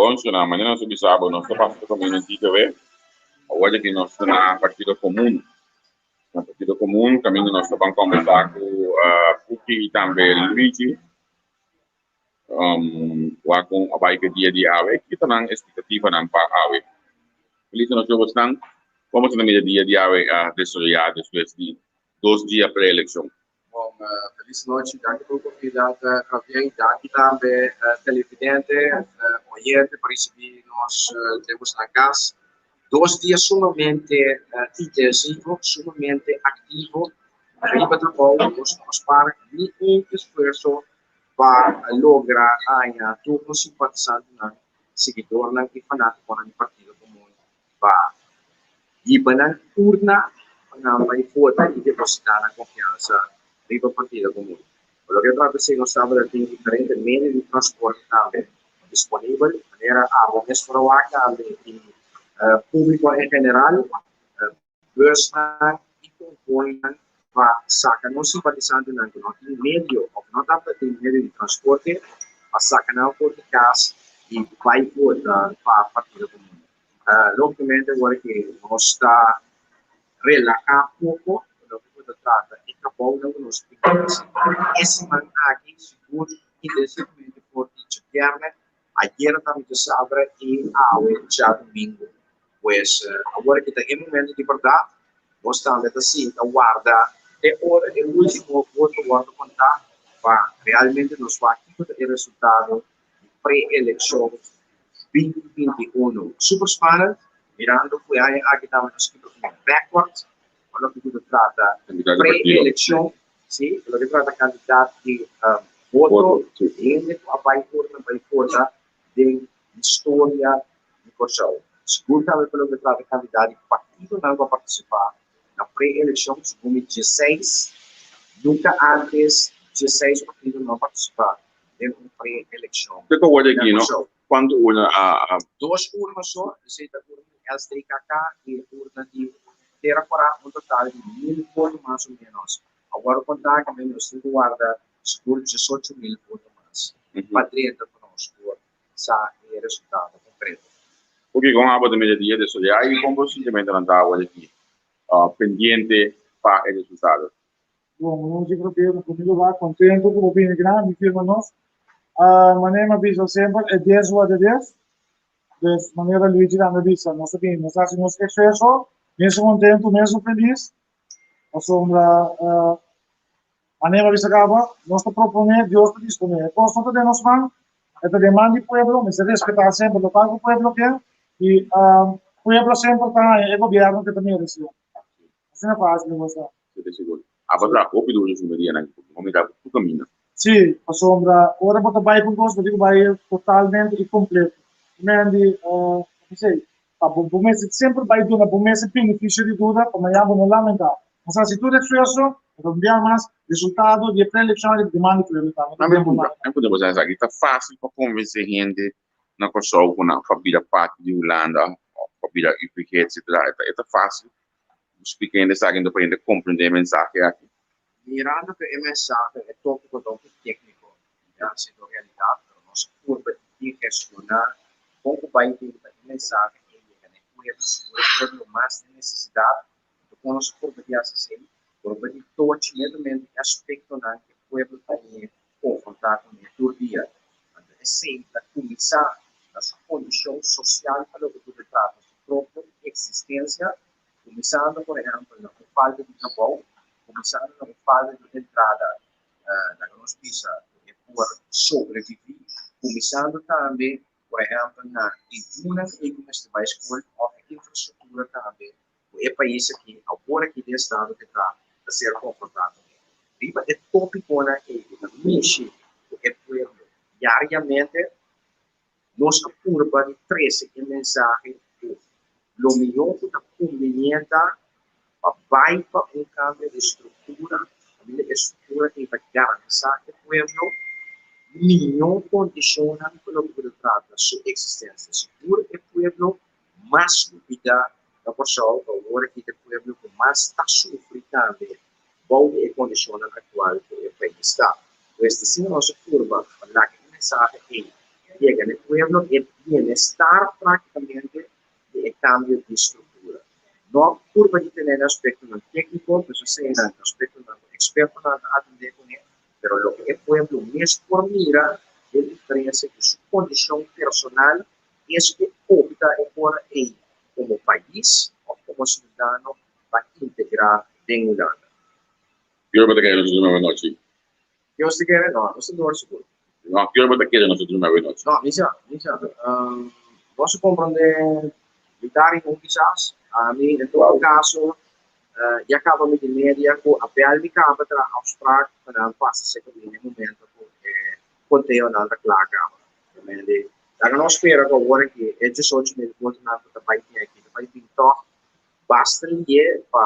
Bon suna, manera nos a bisa bo, nos ta pasa pa kaminda TKW. Awor aki nos ta na Partido Komun. Na Partido Komun kaminda nos ta ban kombersá ku Puki i tambe Luigi. Wak kon a bai ku e dia di awe, ki ta nan espektativanan pa awe. Feliz nochi bosnan. Komo ta mira dia di awe a desaroyá despues di dos dia pre-elekshon? Bon, felis nochi. Danki pa e oportunidat, Javier. I danki tambe televidente, oyente pa risibí nos den boso nan kas. Dos dia sumamente intensivo, sumamente aktivo riba trabou. Nos no a spara ni un esfuerso pa logra haña tur nos simpatisantenan, siguidornan i fanátikonan di Partido Komun pa hiba nan urna pa nan bai vota i depositá nan konfiansa riba Partido Komun. Pa loke ta trata esei nos tabata tin diferente medio di transporte tambe disponibel, manera abo mes por a wak tambe i públiko en general, busnan i konvoinan pa saka nos simpatisantenan ku no tin medio òf no tabata tin medio di transporte pa saka nan for di kas i bai vota pa Partido Komun. Lógicamente awor ke nos ta relahá poko pa loke ku ta trata e trabounan ku nos tin ku hasi e siman aki, sigur intensivamente for di djabièrnè, ayera tambe djasabra i awe djadumingu. Pues awor ke ta e momento di bèrdat, nos tambe ta sinta warda te ora e último voto wòrdu kontá pa realmente nos wak kiko ta e resultado di pre-elekshon 2021. Super spannend, mirando ku e aña aki tambe nos kibra un record pa loke ku ta trata pre-elekshon, si, pa loke ta trata kantidat di voto, hende ku a bai urna bai vota den historia di Kòrsou. Sigur tambe pa loke ta trata kantidat di partidonan ku a partisipá na pre-elekshon, segun mi dieseis, nunka ántes dieseis partido no a partisipá den un pre-elekshon. Kiko word aki no? Kuantu urna a. Dos urna so, esei ta urna di SDKK i urna di Tera Kora, un total di mil voto mas o menos. Awor kontá ku nos tin ku warda sigur 18.000 voto mas pa drenta pa nos por sa e resultado konkreto. Oke, kon abo ta mira dia desoleá i kon bo sintimentonan ta awor aki pendiente pa e resultado? Bon, nos di Probeer na prome lugar contento cu bo bini gran mi firma nos. Manera mi a bisa semper e dies ua de dies. Dus manera Luigi tambe a bisa nos a bini nos a haci nos esfuerzo, mesun contento, mesun feliz pasobra manera mi a bisa caba nos ta propone, Dios ta dispone. E cos no ta den nos man, e ta den man di pueblo, mester respeta semper locual cu pueblo ke y pueblo semper ta haña e gobierno cu ta merece. Asina fácil mi gosta. Si ta sigur. Abo traha hopi duru su medianan porque bo mira tur caminda. Si, pasobra ora bo ta bai pa un cos bo tin cu bai totalmente y completo. Men di, como se, pa bo bo mester semper bai duna bo mes e beneficio di duda pa mañana bo no lamenta. Nos a haci tur esfuerzo, pero un bia mas resultado di e pre-eleccion riba demanda di pueblo tambe. Nan mi puntra, nan puntra bo esaki, ta facil pa convence hende na Kòrsou ku nan pa bira parti di Hulanda òf pa bira UPG etcetera e ta fásil splika hende esaki anto pa hende komprendé e mensahe aki? Mirando ku e mensahe e tópiko ta hopi tékniko i ta siendo realidat pero nos a purba di digestioná kon ku bai bin pa e mensahe ei yega na e pueblo sigur e pueblo mas den nesesidat anto kon nos a purba di hasi esei purba di tochi netamente e aspektonan ku e pueblo ta konfrontá kuné tur dia. Anto esei ta kuminsá na su kondishon sosial pa loke ku ta trata su propio eksistensia, kuminsando por ehèmpel na un falta di trabou, kuminsando na un falta di entrada, laga nos bisa ku e por sobreviví, kuminsando tambe por ehèmpel na e yunan ei ku mester bai skol òf e infrastruktura tambe ku e pais aki awor aki den estado ke ta ta ser konfrontá kuné. Riba e tópikonan ei ku ta mishi ku e pueblo diariamente, nos a purba di trese e mensahe ku lo mihó ku ta kumbiniente pa bai pa un kambio di struktura, kaminda e struktura ei ta garantisá e pueblo mihó kondishonnan pa loke ku ta trata su eksistensia. Sigur e pueblo mas lubidá na Kòrsou ta ora ki ta e pueblo ku mas ta sufri tambe bou di e kondishonnan aktual ku e pais ta. Pues ta asina nos a purba pa laga e mensahe ei yega na e pueblo. E bienestar práktikamente di e kambio di struktura. No purba di tene na aspektonan tékniko, pasobra eseinan ta aspektonan ku ekspertonan ta atendé kuné, pero loke e pueblo mes por mira den diferensia di su kondishon personal es ku opta e ora ei komo pais òf komo siudadano pa integrá den Hulanda. Ki ora bo ta kere nos drumi awenochi? Dios ta kere? No, nos ta dor sigur. No, ki ora bo ta kere nos ta drumi awenochi? No, mi sa, mi sa. Nos a komprondé mitar i un kisas. Ami, en todo kaso, ya kaba mi di media ku a bèl mi kaba traha afsprak pa nan pasa serka mi na e momento ku e konteonan ta kla kaba. Laga nos spera ku awor aki e 18,000 votonan ku ta bai tin aki ta bai bin tòg. Basta lié pa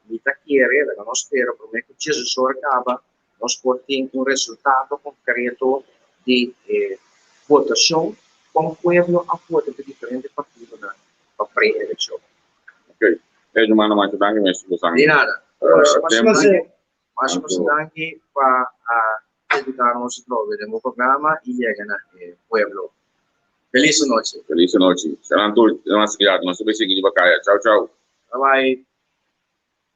mi ta kere, laga nos spera promé ku diesocho or kaba nos por tin un resultado konkreto di e votashon kon pueblo a vota pa diferente partidonan pa pre-elekshon. Ok. Hey, Jumana, masha danki mes ku bosan. Di nada. Masha masha danki pa a invita nos atrobe den bo programa y yega na e pueblo. Feliz anochi. Feliz anochi. Sanan tur, nos ta bay sigui riba caya. Chao, chao. Bye bye.